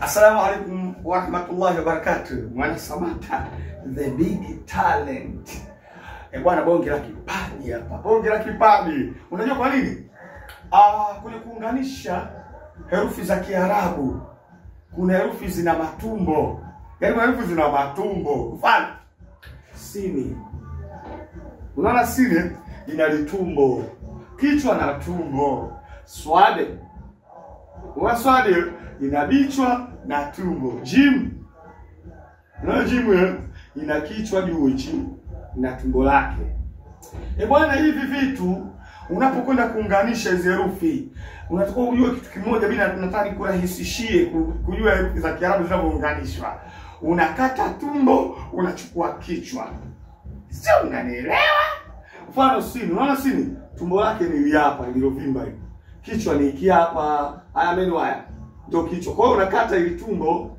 Assalamu alaikum warahmatullahi wabarakatuh. Mwana Samata, the big talent. E bwana, bonge la kipaji hapa. Bonge la kipaji. Unajua kwa nini? Kwenye kuunganisha herufi za Kiarabu kuna herufi zina matumbo. Yaani kuna herufi zina matumbo. Mfano sini. Unaona sini ina litumbo. Kichwa na tumbo. Swade. Swade ina bichwa na tumbo. Jim. Unaona jimu ina kichwa juu hichi na tumbo lake. E bwana, hivi vitu unapokwenda kuunganisha hizo herufi unatakiwa ujue kitu kimoja. Mimi nataka nikurahisishie kujua herufi za Kiarabu zinavyounganishwa. Unakata tumbo, unachukua kichwa. Sio, unanielewa? Mfano sini, unaona sini? Tumbo lake ni hapa lililovimba hivi. Kichwa ni hiki hapa. Haya meno haya ndio kichwa. Kwa hiyo unakata ili tumbo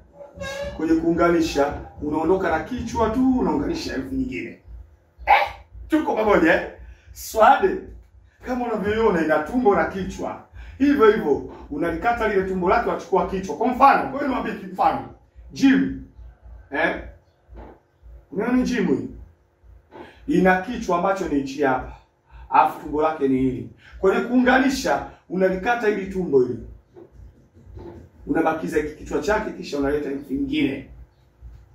kwenye kuunganisha, unaondoka na kichwa tu, unaunganisha herufi nyingine. Tuko pamoja eh? Swade kama unavyoiona ina tumbo na kichwa. Hivyo hivyo unalikata lile tumbo lake, unachukua kichwa. Kwa mfano, kwa hiyo niwaambie mfano. Jim. Unaona jim hii? Ina kichwa ambacho ni hichi hapa. Alafu tumbo lake ni hili. Kwenye kuunganisha unalikata hili tumbo hili. Unabakiza hiki kichwa chake kisha unaleta herufi nyingine.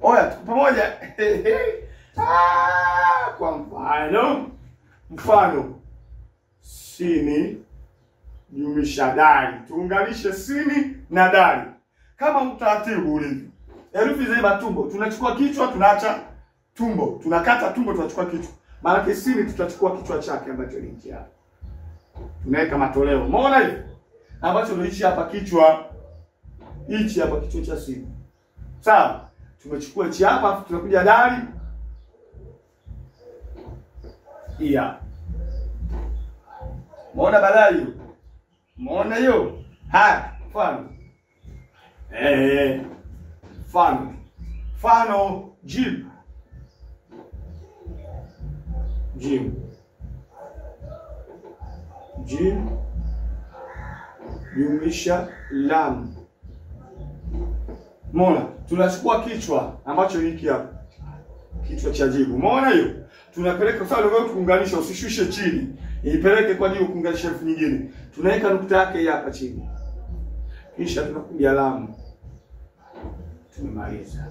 Oya, tuko pamoja? Kwa mfano sini jumlisha dali. Tuunganishe sini na dali kama utaratibu ulivyo. Herufi za matumbo tunachukua kichwa, tunaacha tumbo. Tunakata tumbo, tunachukua kichwa. Maana sini tutachukua kichwa chake ambacho ni hichi hapa. Tunaweka matoleo. Umeona hivi? Ambacho ni hichi hapa kichwa. Hichi hapa kichwa cha sini. Sawa? Tumechukua hichi hapa, tunakuja dali. Iya. Muona balaa hiyo? Muona hiyo? Haya, mfano. Mfano. Mfano jim. Jim. Jim jumlisha lam. Muona, tunachukua kichwa ambacho hiki hapa. Kichwa cha jibu. Muona hiyo? Tunapeleka sawa, leo tuunganisha, usishushe chini. Ipeleke kwa juu kuunganisha herufi nyingine. Tunaweka nukta yake hapa chini. Kisha tunakuja lamu. Tumemaliza.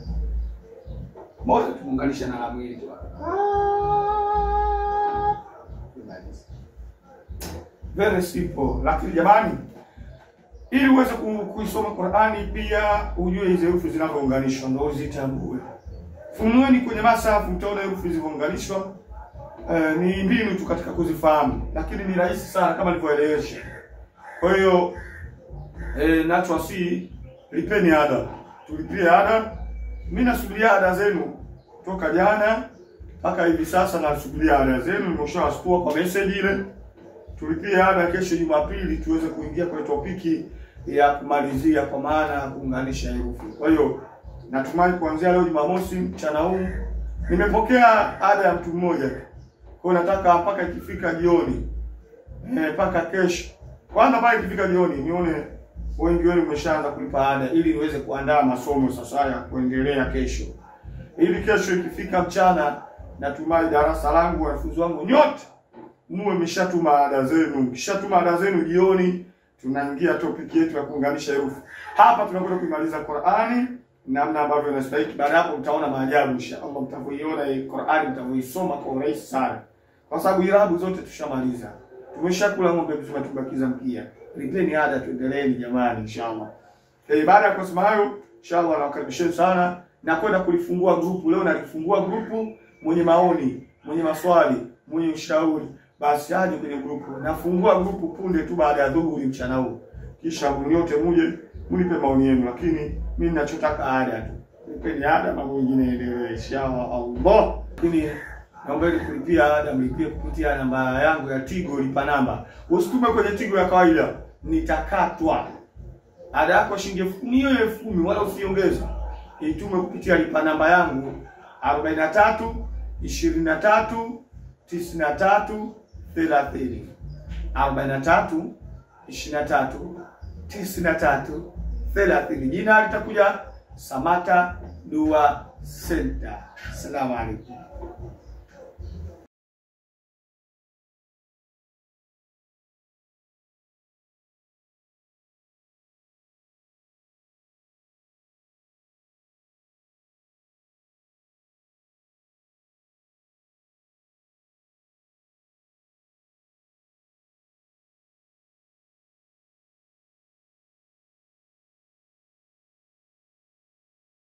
Mbona tumeunganisha na lamu hii tu hapa. Tumemaliza. Very simple. Lakini jamani, ili uweze kuisoma Qur'ani pia ujue hizo herufi zinavyounganishwa ndio uzitambue. Funueni kwenye masafu mtaona herufi zilivyounganishwa. Ni mbinu tu katika kuzifahamu, lakini ni rahisi sana kama nilivyoelewesha. Kwa hiyo nachowasihi, lipeni ada. Tulipie ada. Mimi nasubiria ada zenu toka jana mpaka hivi sasa, nasubiria ada zenu. Nimeshawastua kwa message ile. Tulipie ada kesho Jumapili tuweze kuingia kwenye topiki ya kumalizia, kwa maana kuunganisha herufi. Kwa hiyo natumai kuanzia leo Jumamosi mchana huu nimepokea ada ya mtu mmoja. Kwa hiyo nataka mpaka ikifika jioni, mpaka kesho. Kwanza mpaka ikifika jioni nione wengi wenu mmeshaanza kulipa ada ili niweze kuandaa masomo sasa ya kuendelea kesho. Ili kesho ikifika mchana natumai darasa langu, wanafunzi wangu nyote muwe mmeshatuma ada zenu. Mkishatuma ada zenu jioni tunaingia topic yetu ya kuunganisha herufi. Hapa tunakwenda kuimaliza Qur'ani namna ambavyo inastahili. Baada hapo mtaona maajabu inshallah, mtavoiona hii Qur'ani, mtavoisoma kwa urahisi sana. Kwa sababu irabu zote tushamaliza. Tumeshakula ng'ombe mzima, tubakiza mkia. Lipeni ada, tuendeleeni jamani inshallah. Baada ya kusema hayo, inshallah nawakaribisheni sana na kwenda kulifungua grupu leo. Nalifungua grupu, mwenye maoni, mwenye maswali, mwenye ushauri, basi aje kwenye grupu. Nafungua grupu punde tu baada ya dhuhuri mchana huu. Kisha mnyote muje mnipe maoni yenu, lakini mimi ninachotaka ada tu. Nipeni ada, mambo mengine endelee inshallah Allah. Lakini naomba ili kulipia ada mlipie kupitia namba yangu ya Tigo, lipa namba. Usitume kwenye Tigo ya kawaida, nitakatwa. Ada yako shilingi 10,000 hiyo 10,000 wala usiongeze. Itume kupitia lipa namba yangu 43 23 93 30. 43 23 93 30. Jina litakuja Samata Dua Center. Asalamu alaykum.